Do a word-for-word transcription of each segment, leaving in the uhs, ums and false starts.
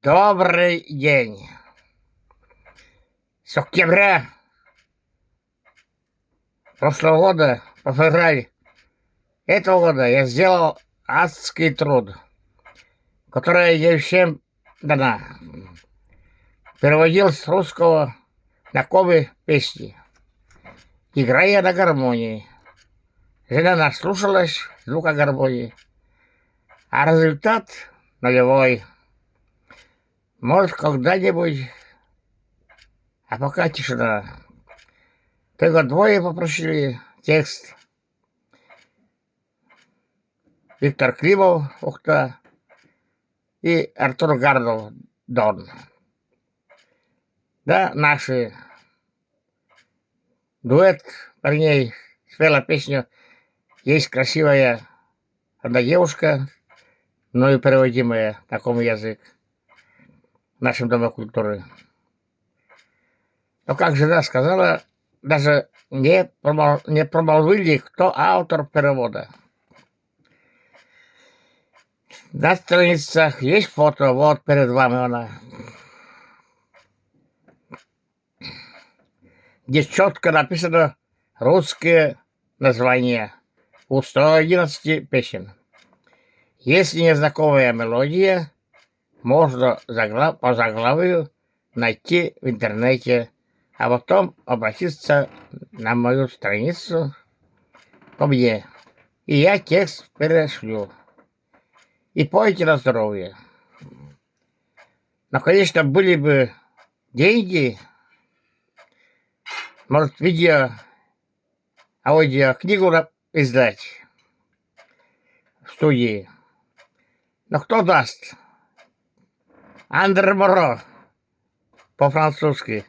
Добрый день. С октября прошлого года по февраль этого года я сделал адский труд, который я всем дана. Переводил с русского на коми песни, играя на гармонии. Жена наслушалась звука гармонии, а результат нулевой. Может, когда-нибудь, а пока тишина. Только двое попросили текст. Виктор Климов, Ухта, и Артур Гардов, Дон. Да, наши. Дуэт парней спела песню «Есть красивая одна девушка», но и переводимая на коми язык в нашем Доме культуры. Но, как жена сказала, даже не промол-, не промолвили, кто автор перевода. На страницах есть фото, вот перед вами она, где четко написано русские названия у сто одиннадцати песен. Если незнакомая мелодия, можно загла-, по заглавию найти в интернете, а потом обратиться на мою страницу ко мне, и я текст перешлю. И пойте на здоровье. Но, конечно, были бы деньги, может, видео, аудиокнигу на-, издать в студии. Но кто даст? Андре Моро по-французски.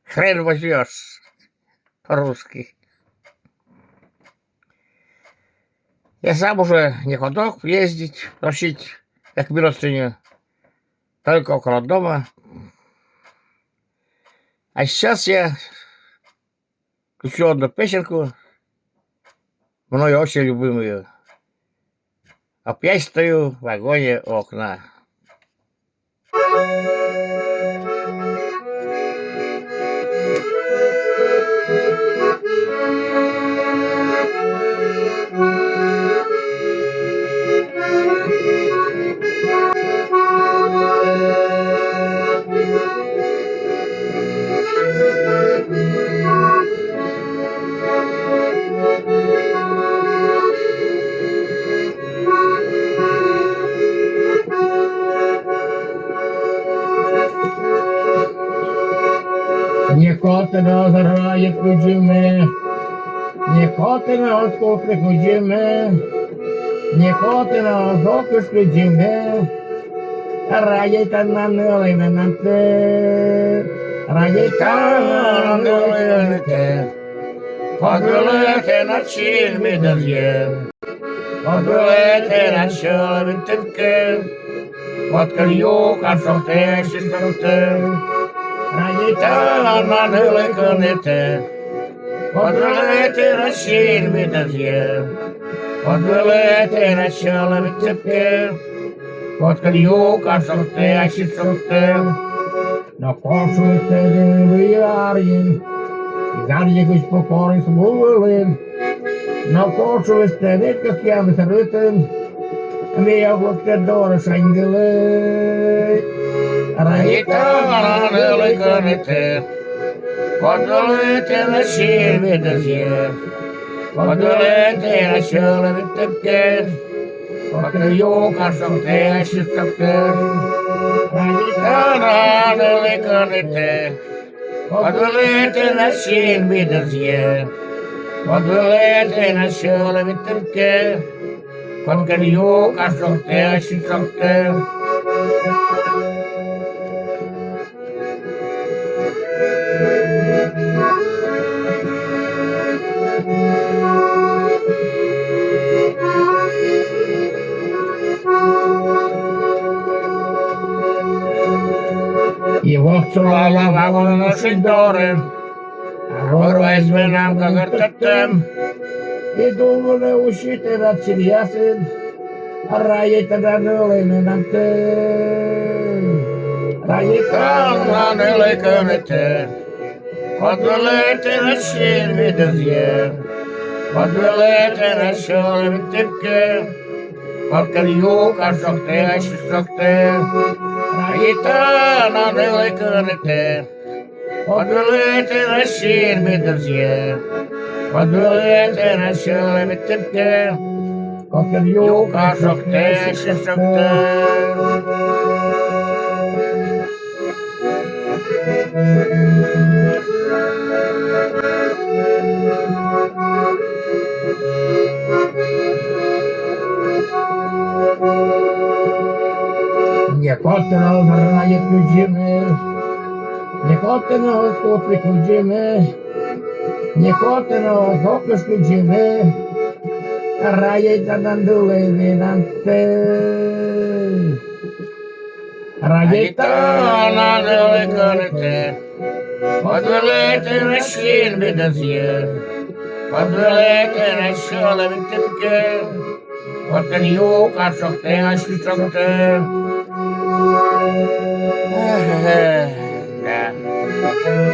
Хрен возьмешь по-русски. Я сам уже не ходок ездить, просить, как милостыню, только около дома. А сейчас я включу одну песенку, мною очень любимую. Опять стою в вагоне у окна. Некота на озеро кыдзи ме, некота на осколки кыдзи ме, некота на озокыс кыдзи ме. Радейтана нылы менам тэ, радейтана нылы тэ. Код вылэ тэныд синмыдэнзэ, код вылэ тэныд сьӧлмыдэнзэ, код кӧн юкан шогтэ, син шогтэ. Радейтана нылы кӧнытэ, код вылэ тэныд синмыдэнзэ, код вылэ тэныд сьӧлмыдэнзэ, код кӧн юкан шогтэ, син шогтэ. Но кошкыштэ дыр аръын, из аръя кыдз пу корис му вылын. Но кошкыштэ дыр кӧкъямыс рытын, ме ог лыктэ доры шаньгылы. Радейтана нылы кӧнытэ, код вылэ тэныд синмыдэнзэ, код вылэ тэныд сьӧлмыдэнзэ. Код юкан шогтэ, син шогтэ. Радейтана нылы кӧнытэ, код вылэ тэныд синмыдэнзэ, код вылэ тэныд сьӧлмыдэнзэ, код кӧн юкан шогтэ, син шогтэ. И вот сулала вагон ӧшинь доры, а вӧр-ваыс менам гӧгӧртэттэм. И думала, усьы тэныд синъясын, радейтана нылы менам тэ. Таитана нылы кӧнытӧ, код вылӧ тэнӧ син видзӧ, код вылӧ тэнӧ сьӧлӧм тіпкӧ, кодкӧд юкас шогтӧ, сис шогтӧ. Таитана нылы кӧнытӧ, код вылӧ тэнӧ син видзӧ, код вылӧ тэнӧ сьӧлӧм тіпкӧ, кодкӧд юкас шогтӧ, сис шогтӧ. Некод тэнӧ оз райӧд кыдзи ме, некод тэнӧ оз кут кыдзи ме, некод тэнӧ оз окысь кыдзи ме. Райитана нылы менам сӧ. Раитана нылы кӧнытӧ, код вылӧ тэнӧ син видзӧ, код вылӧ тэнӧ сьӧлӧм тіпкӧ, кодкӧд юкас шогтӧ, сис шогтӧ. Эх, да.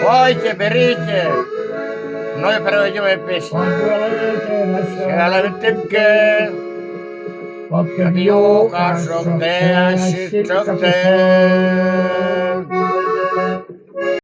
Пойте, берите, вновь проведём эту песню. Сьӧлӧм тіпкӧ, кодкӧд юкас шогтӧ, сис шогтӧ.